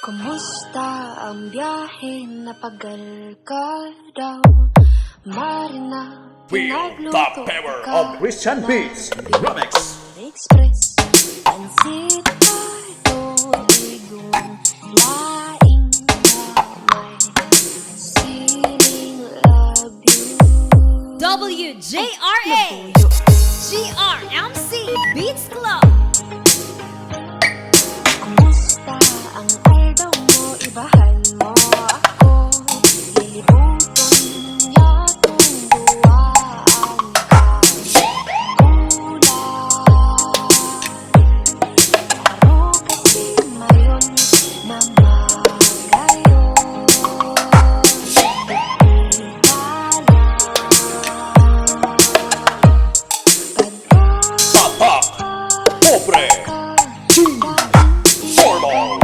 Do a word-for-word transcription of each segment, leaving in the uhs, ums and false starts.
Kumusta ang biyahe? Napagal ka daw. Marina, Feel the pinagluto power ka of Christian na Beats Remix. Express. Pansit adobo, igong laing na may siling labi. W J R A, G R M C Beats Club. Kumusta ang aldaw mo? Ibahan mo ako. Lilibuton niya kung duwaan ka. Kulang. Aro kasi mayon na magayon. Tatak, Pobre, G, Formal,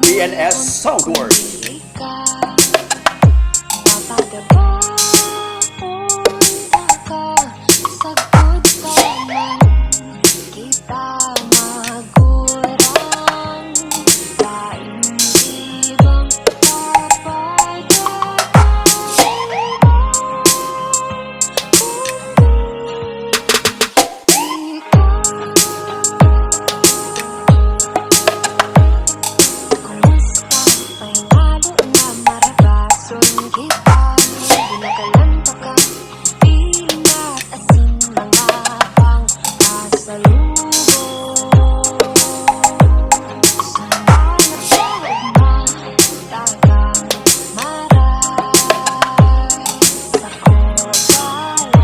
D N S Soundworks. Papagabaon ka, sagkod pa man kita magurang. Daing ibang papagabaon kundi ikaw. Kumusta? Pahingalo na marabason kita. Binakalan pa ka, piling at asin, mga pangkasalubong. Sana nagdahag na tagang maray sa kopalan.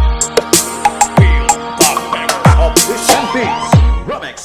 Feel the power of Christian Beats Remix.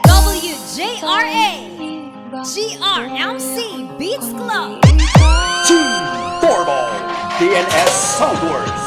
W J R A, G R M C Beats Club. Team Formal, D N S Soundworks.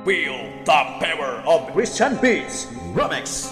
Feel the power of Christian Beats Remix.